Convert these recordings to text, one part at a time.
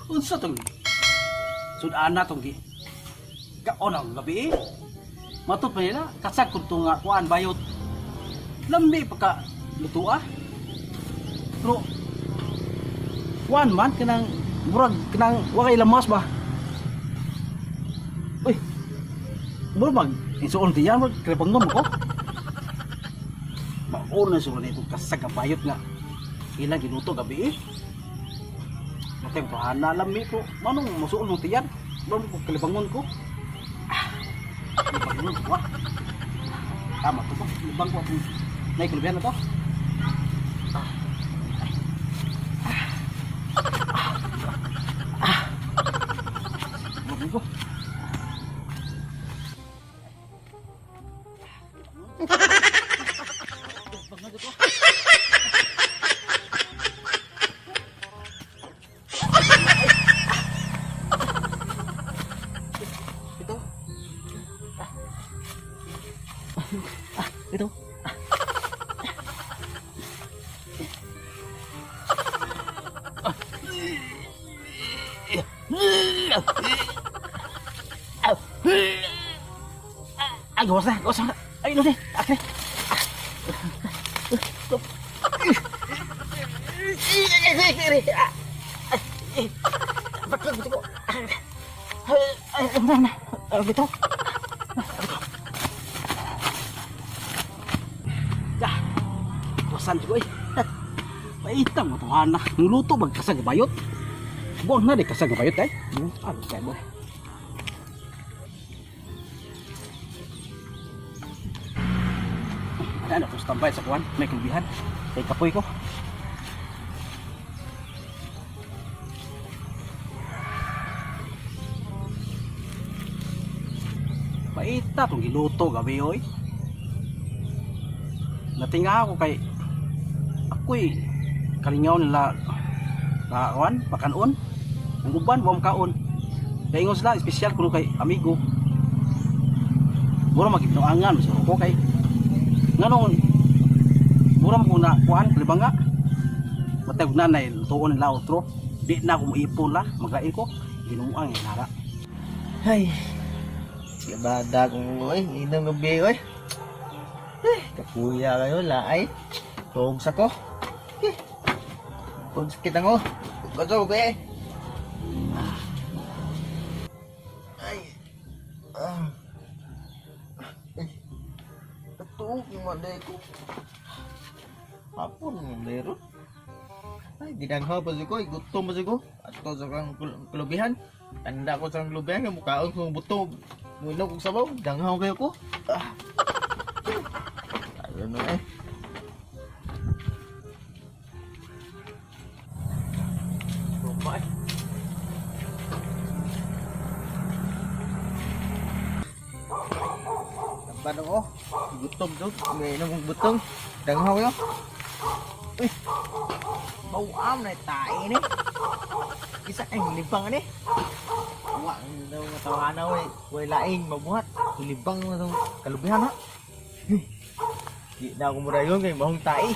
Unsa tong sudana tong gi kaon ang gabi eh. Matod pa nila, kasag kung nga kuan bayot. Lambi pa ka lutua. Pero kuan man kanang murag kanang wa kay lamas ba. Uy. Murag mag insuon tiyan murag kalibangon mo ko. Maon na siguro nito kasag nga bayot nga ilang giluto gabi eh. Matay ko hana lami ko. Manong masuol mo tiyan? Manong ko kalibangon ko? Ah, libangon ko ah. Tama to ba? Libang ko atong naikulubihan na to. Ah. Ay. Ah. Ah. Ah. Libangon ko. Libangon ko. Ito. Ah, ito. Ah, gawas na, gawas na. Ay, ino na. Akin. Bakit ko? Ay, ano na? Ito. Dah. Kuwasan ko eh. Paitang mo tuhan na. Nuluto magkasag bayot. Buang na di kasag bayot eh. Ano kay mo? Ano ko standby sa kuan, may kulbihan. Kay kapoy ko. Paita tong giluto gabi oy. Natinga ako kay ako'y kalingaw nila kawan, pakanon. Ang uban wa kaon. Kay ingon sila espesyal kuno kay amigo. Mura magibnuangan misuro ko kay nganong mura mo na kuan kalibanga. Matag na nay lutoon nila otro. Di na ako moipon la, maglain ko. Ginuang nara. Ay, bada kong oy, inang gabi oy. Eh, kapuya kayo laay. Tuog sa ko. Eh, pag sakit ako. Kaso ko eh. Ay. Ah. Eh. Tuog yung manday ko. Hapon meron. Ay, gidanghaw pa ko, gutom pa ko. Ato sa kang kulubihan. Tanda ko sa kulubihan, kay mukaon kong buto. Muinom kong sabaw, danghaw kayo ko. Ah. Ayun na eh. Roma eh. Laban ako. Gutom to. May inom kong butong. Danghaw kayo. Uy. Bawam na tae ni. Isa ay libang ni. Wa daw nga tawana oy. Way laing mabuhat. Libang na tong kalubihan ha. Eh, di na ako murayon kay mahong tae.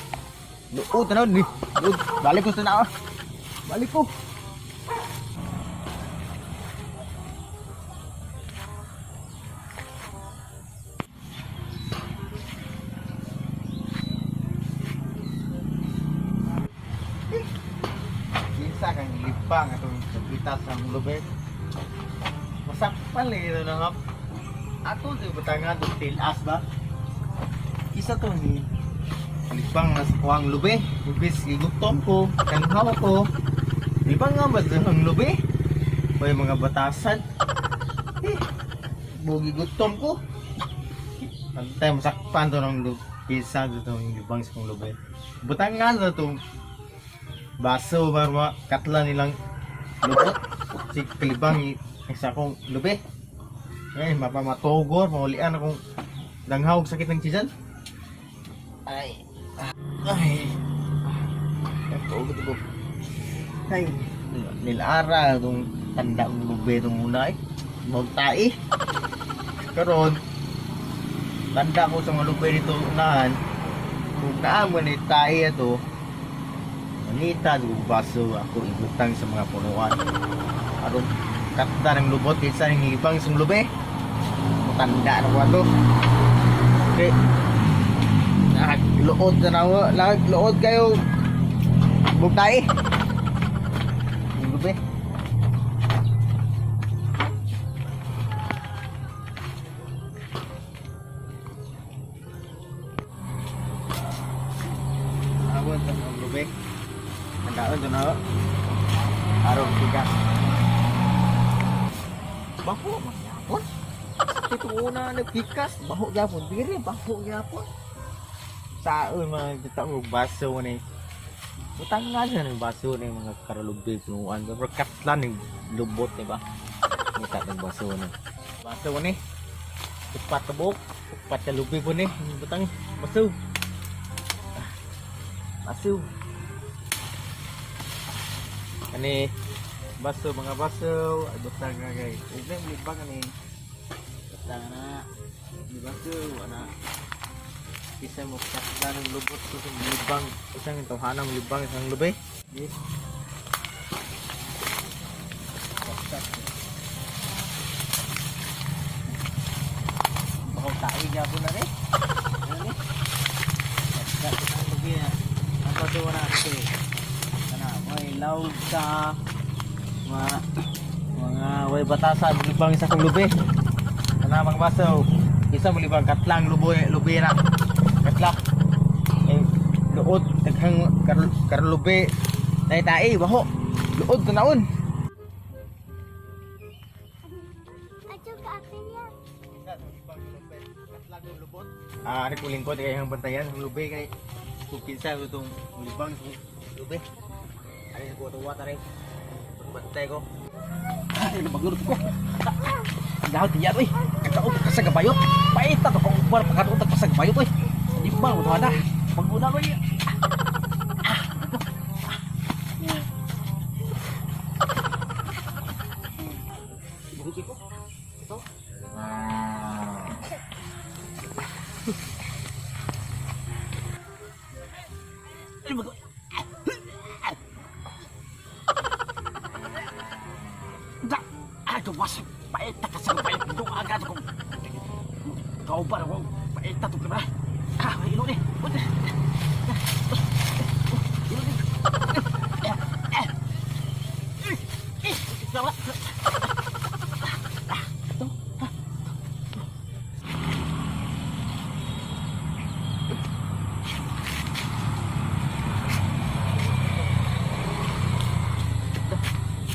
Luot na ni. Luot. Balik ko sa na. Balik ko. Kinsa kang libang atong kapitas ang lubi. Masakpan lagi ito na nga. Ato sa batangan itong tilas ba? Isa to ni libang na sa kuwang lubi. Ibis gigutom ko, kanhaw ko. Libang nga ba sa ang lubi? May mga batasan. Eh, bugi gutom ko. Antay, masakpan to ng lubi. Kinsa itong libang sa kong lubi. Butangan na itong baso marwa katla nilang lubot si kalibang isa akong lubi eh mapamatugor maulian akong langhawg sakit ng tiyan ay ay ay ko ay nilara itong tanda kong lubi itong una eh magtai karon tanda ko sa mga lubi dito unahan kung naa mo ni tae ato. Mangita og baso ako ibutang sa mga punuan. Aron katda ng lubot kinsa ning libang sa lubi. Mutanda na ko ato. Okay. Nagluod na na, nagluod kayo. Bugtay. Yung lubi. Awon sa ang lubi. Handaon to na. Aron tigas. Baho man yapon. Ito una nagpikas, baho gyapon diri, baho gyapon. Saon mga kita og baso ni. Butang nga siya ng baso ni mga karulubi punuan. Pero katlan ni lubot ni ba? Kita ng baso ni. Baso ni. Upat ka buok, upat ka lubi po ni. Butang baso. Baso. Ani baso mga baso, ay butang nga kay. Ugay mo libang ani. Butang na. Di baso ana. Isa mo katlan ng lubot ko sa libang, isang tawhanang libang isang lubi. Di. Baka tayo gyapon na rin. Ano ni? Sa ang lubi na. Ang baso na kasi. Kana, may lawg sa Mga mga way batasan libang isa kong lubi. Ana mga baso. Isa mo libang katlang lubi lubi na. Katlak. Eh, luod daghang karlubi. Nay tae baho. Luod tanawon. Acho ka apelya. Ah, ari ko lingkod kay ang bantayan ang lubi kay kung kinsa itong libang sa lubi. Ari ko tuwa tari. Pagbantay ko. Ay, nabagnurot ko. Dahil tiyan, uy. Kakaog ka sa gabayot. Paita to kung ubar pagkaroon ka sa gabayot, uy. Di ba, wala na. Pag-una, uy. Buti ko. Ito. Ay, Da, ato was paita ka sa gabayot. Doon agad ko. Kaubar ko. Paita to ka Ah, ilo ni. Ilo ni.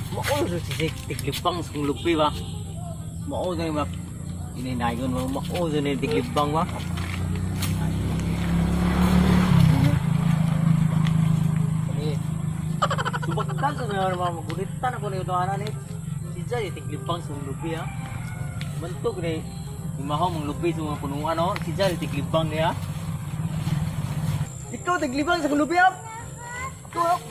Mao sa sisik tiglibang sa kong lupi ba. Mao na yung ininayon mo. Mao sa ni tiglibang ba. Ani Subagdag sa mga mga magulitan ako na yung ni. Si Jay, tiglibang sa kong lupi ha. Bantog ni imahaw mong lupi sa mga punuan oh. Si Jay, tiglibang niya. Ikaw taglibang sa lubi up. Ikaw up.